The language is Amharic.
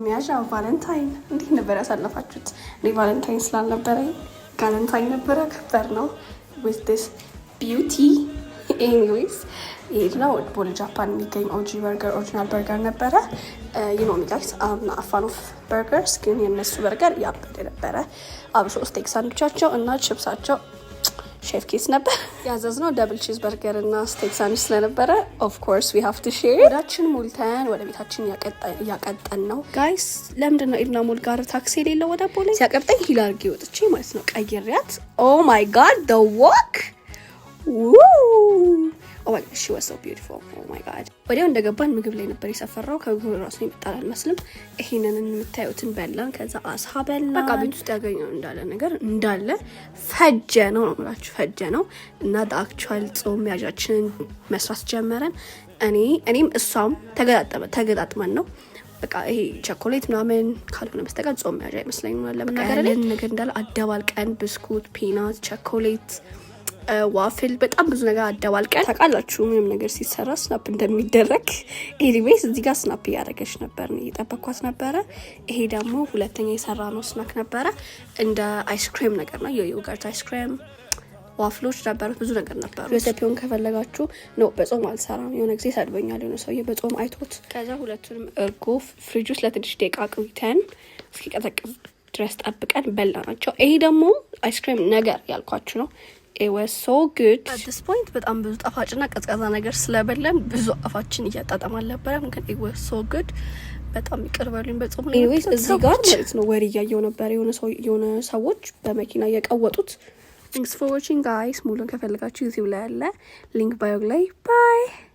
ሚያዣ Valentine እንዴት ነበር ያሳለፋችሁት? እኔ Valentine ስላልነበረኝ galentine ነበረ ከበር ነው with this beauty። Anyways፣ የሄድነው ቦሌ ጃፓን የሚገኝ OG Burger፣ Original Burger ነበረ። You know me, guys, I'm a fan of burgers፣ ግን የእነሱ በርገር ያበደ ነበረ። አብሶ steak ሳንድዊቻቸው እና ቺፕሳቸው chef kiss ነበር። ያዘዝነው double cheese burger እና steak sandwich ስለነበረ of course we have to share። ወዳችን ሞልተን ወደ ቤታችን እያቀጠን ነው guys። ለምንድን ነው ኤድና ሞል ጋር ታክሲ የሌለው ወደ ቦሌ? ሲያቀብጠኝ heel አድርጌ ወጥቼ ማለት ነው ቀይሬያት። Oh my God, the walk! Oh my, she was so beautiful, oh my God። ወዲያው እንደገባን ምግብ ላይ ነበር የሰፈራው። ከምግብ ራሱ የመጣል አልመስልም። ይሄንን የምታዩትን በላን። ከዛ አሳ በላን። በቃ ቤት ውስጥ ያገኘው እንዳለ ነገር እንዳለ ፈጀ ነው ነው የምላችሁ፣ ፈጀ ነው። እና actual ጾም መያዣችንን መስራት ጀመረን። እኔም እሷም ተገጣጥመን ነው። በቃ ይሄ ቸኮሌት ምናምን ካልሆነ በስተቀር ጾም መያዣ አይመስለኝም። ለመናገር ነገር እንዳለ አደባልቀን ብስኩት፣ peanut፣ ቸኮሌት፣ waffle፣ በጣም ብዙ ነገር አደባልቀን። ታውቃላችሁ ምንም ነገር ሲሰራ snap እንደሚደረግ። Anyways፣ እዚህ ጋር snap እያደረገች ነበር፣ እየጠበኳት ነበረ። ይሄ ደግሞ ሁለተኛ የሰራ ነው snack ነበረ። እንደ ice cream ነገር ነው፣ የ yogurt ice cream፣ waffle ኦች ነበሩት፣ ብዙ ነገር ነበሩ። Recipe ውን ከፈለጋችሁ፣ no፣ በጾም አልሰራም። የሆነ ጊዜ ሰድበኛል የሆነ ሰውዬ በጾም አይቶት። ከዛ ሁለቱንም እርጎ ፍሪጅ ውስጥ ለትንሽ ደቂቃ ቆይተን እስኪቀዘቅዝ ድረስ ጠብቀን በላናቸው። ይሄ ደግሞ ice cream ነገር ያልኳችሁ ነው። It was so good። At this point በጣም ብዙ ጣፋጭና ቀዝቃዛ ነገር ስለበላን ብዙ አፋችን እያጣጣም አልነበረም፣ ግን it was so good። በጣም ይቅር በሉኝ በጾም። Anyways፣ እዚህ ጋር ማለት ነው ወሬ እያየው ነበር፣ የሆነ ሰው የሆነ ሰዎች በመኪና እየቀወጡት። Thanks for watching, guys። ሙሉን ከፈለጋችሁ ዩቲዩብ ላይ ያለ link bio ላይ። Bye.